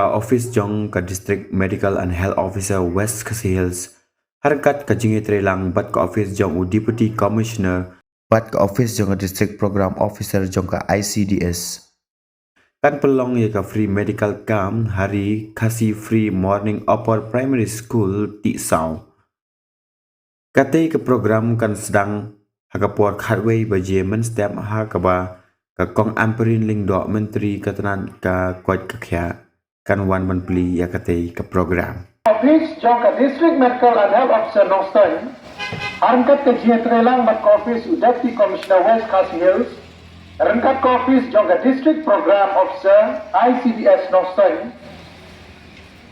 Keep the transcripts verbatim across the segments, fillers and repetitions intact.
ka office jong ka District Medical and Health Officer West Khasi Hills, ha ryngkat ka jingïatreilang bad ka office jong u Deputy Commissioner bad ka office jong ka District Program Officer jong ka I C D S. Kan pynlong ïa ka free medical camp ha Ri Khasi Free Morning Upper Primary School Tihsaw. Katei ka program kan sdang ha ka por khatwei baje mynstep, ha kaba ka Kong Ampareen Lyngdoh, Myntri ka tnat ka koit ka khiah, kan wan ban plie ïa katei ka program. Office jong ka District Medical and Health Officer Nongstoiñ, ha ryngkat ka jingïatreilang bad ka office u Deputy Commissioner West Khasi Hills, ryngkat ka office jong ka District Program Officer I C D S Nongstoiñ,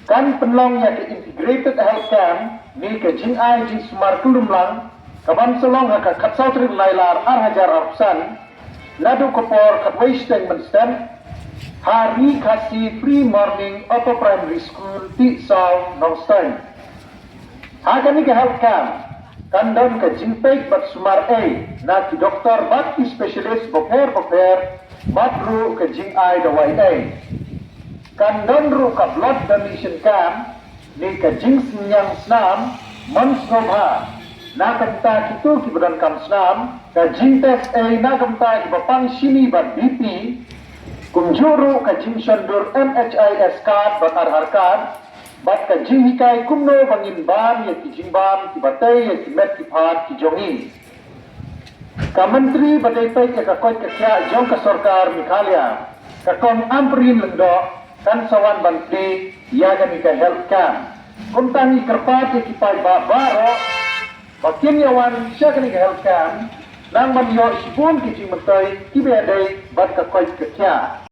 kan pynlong ïa ka Integrated Health Camp ne ka jingai jingsumar kyllum lang, kaban sa long ha ka khatsaw tarik Nailar ar hajar arphew san, naduh ka por khatwei shiteng mynstep, ha Ri Khasi Free Morning Upper Primary School Tihsaw Nongstoiñ. Ha kane ka health camp kan don ka jingpeit bad sumar ei na ki doktor bad ki specialist bapher bapher, bad ruh ka jingai dawai ei. Kan don ruh ka blood donation camp ne ka jingsynñiang snam, mynsngew bha na ka bynta kito kiba donkam snam, ka jingtest ei na ka bynta kiba pang shini bad B P, kumjuh ruh ka jingshon dur M H I S card bad Aadhaar card, bad ka jinghikai kumno ba ngin bam ïa ki jingbam kiba tei ïa ki met ki phad ki jong ngi. Ka Myntri ba dei peit ïa ka koit ka khiah jong ka sorkar Meghalaya, ka Kong Ampareen Lyngdoh, kan sa wan ban plie ïa kane ka health camp. Kumta ngi kyrpad ïa ki paidbah baroh ba kin ïa wan sha kane ka health camp, nang ban ïoh shibun ki jingmyntoi kiba ïadei bad ka koit ka khiah.